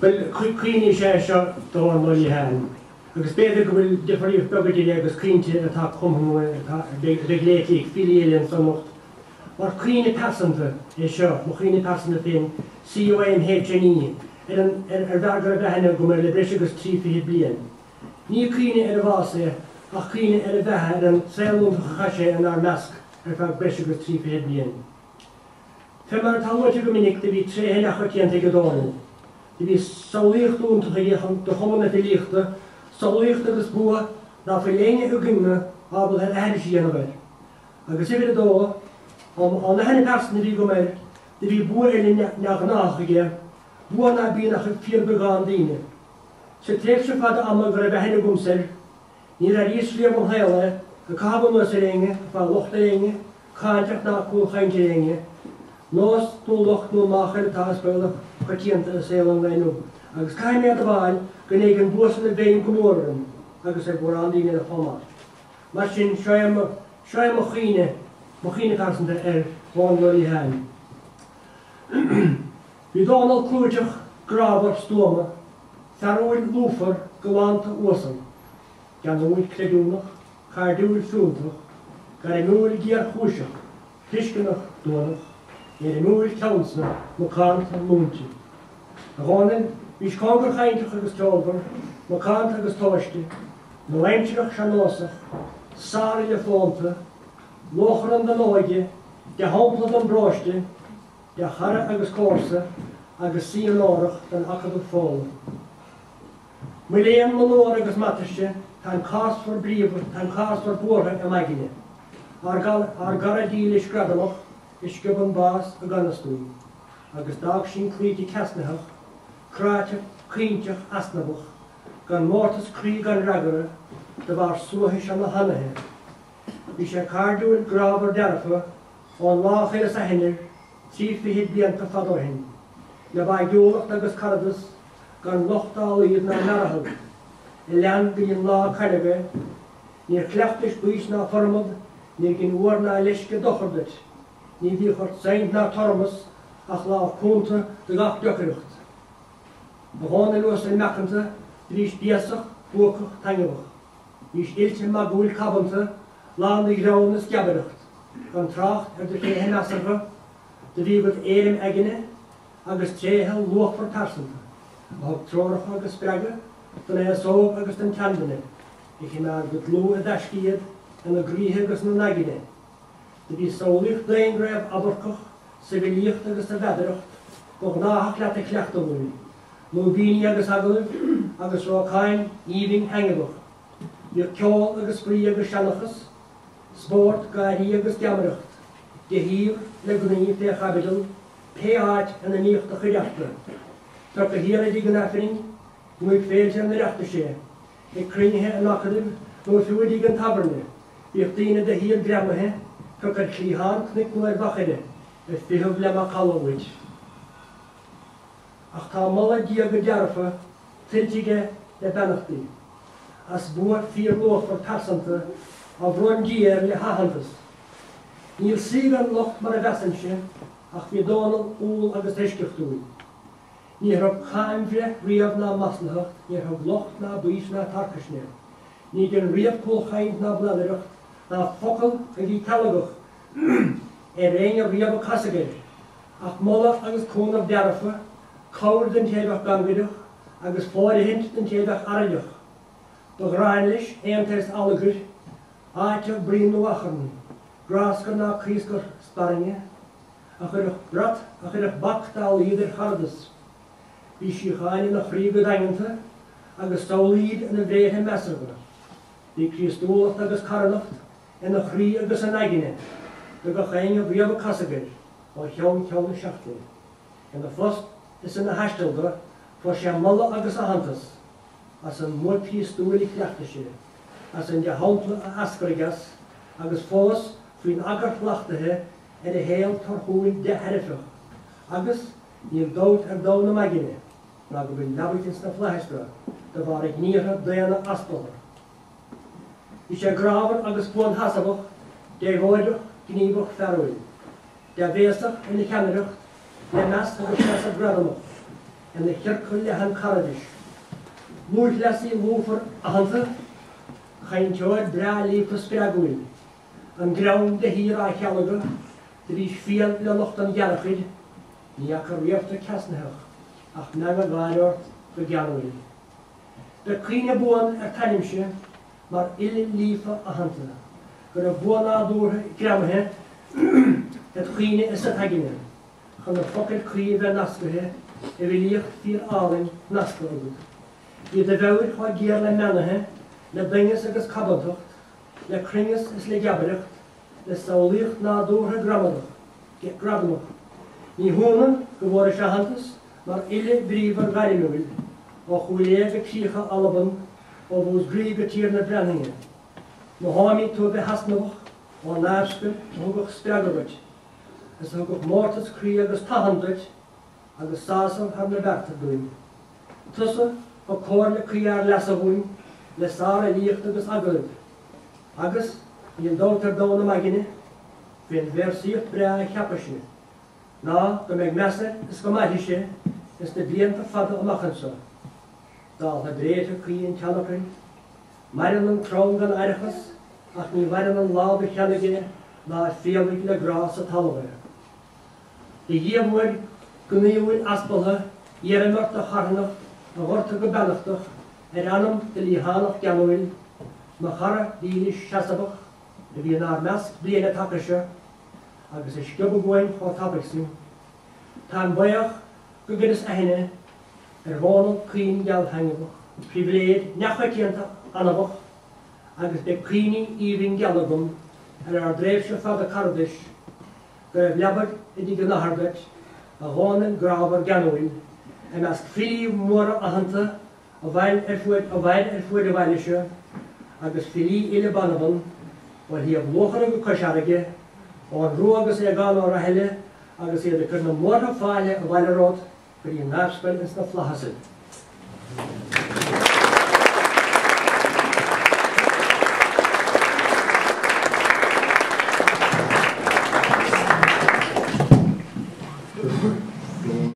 Bhuel, caoineadh is ea é seo do Dhónal Ó Liatháin, agus b'fhéidir go bhfuil difríocht beag idir é agus caointe atá cumtha nó atá a bheidh léite ag filí eile anso anocht. Mar caoineadh pearsanta é seo, mo chaoineadh pearsanta féin, CUIMHNE, ar an ar ar bhfear go raibh aithne agam air le breis agus 30 bliain. Ní caoineadh ar a bhás é, ach caoineadh ar a bheatha, ar an saol iontach a chaith sé inár measc ar feadh breis agus 30 bliain. Fé mar atá luaite go minic, do bhí tréithe neamhchoitianta aige Dónall. Do bhí samhlaíocht iontach aige do chumadh na filíochta, samhlaíocht agus bua ná fuil éinne againn-ne ábalta ar aithris a dhéanamh air. Agus uimhir a dó, ón aithne pearsanta a bhí agam air, do bhí bua eile neamhghnáthach aige, bua ná bíonn ach ag fíorbheagán daoine. Sa tréimhse fada ama go raibh aithne agamsa air, Níor airíos riamh ón shaol é, ag caitheamh anuas ar éinne, ag fáil locht ar éinne, cáinteach ná cúlchaint ar éinne. Nós nó locht nó máchail atá is baolach coitianta i saol an lae inniu, agus caithfidh mé a admháil go ntéigh an bua san i bhfeidhm go mór orm, agus ar mhórán daoine eile chomh maith. Mar sin, seo é mo, seo é mo chaoineadh, mo chaoineadh pearsanta ar Dhónal Ó Liatháin. Bhí Dónal clúiteach, grámhar, stuama, fearúil, lúfar, galánta, uasal, geanúil, creidiúnach, cairdiúil, fiúntach, gairmiúil, géarchúiseach, tuisceanach, duanach, éirimiúil, ceansa, macánta, múinte. A Dhónaill, bhís cóngarchainteach agus ceolmhar, macánta agus tomhaiste, nua-aimsearach, sean-nósach, sárfhile fónta, lóchrann don óige, dea-shampla don bparóiste, Dea-chara agus comharsa agus saoi onórach don Acadamh Fódhla. Mo léan, mo náire agus m'atairse, táim cásmhar bríomhar, táim cásmhar buartha i m'aigne. Ár gcara dílis gradamach, a sciob an bás i gan fhios dúinn, agus d'fhág sinn cloíte ceasnaitheach, cráite, caointeach, easnamhach, gan mórtas croí gan fhreagra, de bharr suaitheadh seo na hanaithe. Bhí sé cairdiúil, grámhar, dearfa, Ón lá a chuireas aithne air, 30 blianta fada ó shin, le báigiúlacht agus caradas gan locht dá laghad ná mearathal, a lean go dtí an lá a cailleadh é, níor chleachtais baois ná formad, níor dhein uabhar ná leisce dochar duit, ní bhíodh ort saint ná tormas ach lámh cúnta do gach deocaireacht. A Dhónaill uasail meacanta, do bhís béasach, buacach, taitneamhach. Bhís oilte magúil cabanta, lán de ghreann is geabaireacht, gan trácht ar do thréithe measartha, do bhí agat éirim aigne agus tréithe luachmhar pearsanta, a thug treoracha agus spreagadh don aos óg agus don tseanduine, a chimeád go dlúth i dtaisce iad ina gcroíthe agus ina n-aigne. Do bhí samhlaíocht daonghraidh adharcach sa bhfilíocht agus sa mheadaracht ba ghnáthach leat a chleachtadh lúibíní lúibíní agus agallaimh agus rócáin aoibhinn thaitneamhach. Bhíodh ceol agus spraoi agus seanchas, spórt, gáirí agus geamaireacht de shíor le gnaoi fé chaibidil pé áit ina mbíodh do chuideachta. Pioc thiar i dtigh an Aifrinn nó ag féilte an Oireachtais é, ag cruinnithe an Acadaimh nó fiú i dtigh an tábhairne, bhíodh daoine de shíor greamaithe, pioc ar chliathán cnoic nó ar mhachaire, ag feitheamh le macalla uait. Ach tá moladh diaga dearfa tuillte aige le beannachtaí, as bua fíorluachmhar pearsanta a bhronn Dia air le haitheantas. Níl saoi gan locht mar a mheasainnse, ach bhí Dónall umhal agus eisceachtúil. Níor thug cáinbhreith riamh ná maslaitheacht, níor thug locht ná baois ná tarcaisne. Ní dhein riamh cúlchaint ná bladaireacht ná focal a bhí cealgach ar éinne riamh a casadh air, ach moladh agus cúnamh dearfa, cabhair don té a bheadh gangaireach agus fóirithint don té a bheadh airleach. Ba ghráin leis aon tsaghas allagair, áiteamh, bruíon nó achrann, gráscar ná craoscar sparrainge, a chuirfeadh brat, a chuirfeadh bac dá laghad ar charadas. Bhí síocháin ina chroí go daingeanta agus samhlaoid ina bhréithre measartha. Bhí Críostúlacht agus carthanacht ina chroí agus ina aigne do gach éinne riamh a casadh air ó cheann ceann na seachtaine. Ina phost is ina thaisteal do fuair sé moladh agus aitheantas as an mbua Críostúil a chleachtaigh sé, as an dea-shampla a eascraigh as, agus fós faoin eagar shlachtaithe ar a shaol torthúil dea-thairbheach, agus níl dabht ar domhan im aigne ná go bhfuil leabaidh ins na flaithis do de bharr a ghníortha daonna aspaltha. Bhí sé grámhar agus buansheasamhach, déabhóideach, gníomhach, fearúil. Dea-bhéasach ina cheannaireacht, le meas agus seasamh gradamach. ina chiorcal leathan caradais. Lúthchleasaí lúfar aitheanta, cainteoir breá líofa spreagúil. An greann de shíor á chealgadh, do bhís fial le lucht an ghearrchair, ní fhaca riamh tu ceasnaitheach ach meangadh gáire ort go geanúil. Beidh cuimhne buan ar t'ainmse mar fhile líofa aitheanta, go raibh bua nádúrtha greamaithe id chuimhne is id aigne chun na focail cuí a bheith nascaithe i bhfilíocht fíor álainn nasctha agat. Bhí do mheabhair chomh géar le meanaithe, le doimhneas agus cabántacht, le cruinneas is le geabaireacht, le samhlaíocht nádúrtha gramadach, gradamach. Ní hionadh go bhfuairis aitheantas mar fhile bríomhar gairmiúil, ó Chúil Aodha go críocha Alban, ó Mhúscraí go tír na Breataine. Motháimid tú a bheith easnamhach ón Dáimhscoil a thugadh spreagadh duit, is a thugadh mórtas croí agus tathant duit, agus sásamh thar na bearta dúinn. Tusa thug comhairle cuí ár leasa dhúinn le sárfhilíocht agus agallaimh. Agus, níl dabht ar domhan im aigne, faoin véarsaíocht breá a cheapais-se, ná go mbeidh meas air is go mairfidh sé ins na blianta fada amach anso. Dáltha bréithre cuí an tseanfhocail, Maireann an crann gan aireachas ach ní mhaireann an lámh a cheannaigh é ná a phriallaigh le grá sa talamh é. De dhíomhaoir gnaíúil aspaltha iarraim ort a charthanacht a dhoirteadh go beannachtach ar anam do Liathánach geanúil, mo chara dílis seasamhach a bhí inár measc bliain an taca seo agus a sciobadh uainn chomh tapaidh sin. Táim baoch go gcuireas aithne ar Dhónal caoin geal thaitneamhach, pribhléid neachoitianta anamhach agus beidh cuimhní aoibhinn geala agam ar ár dtréimhse fada caradais, Go raibh leabaidh i dtigh an Athar duit, a Dhónaill grámhar geanúil, i measc filí móra aitheanta a mhair ar fuaid a mhair ar fuaid an bhaile seo, agus filí uile Banban, ó Shliabh Luachra go Cois Fharraige, Eoghan Rua agus Aogán Ó Raithile agus iad ag cur na múrtha fáilte abhaile romhat go dtí an Dáimhscoil ins na Flaitheasaibh.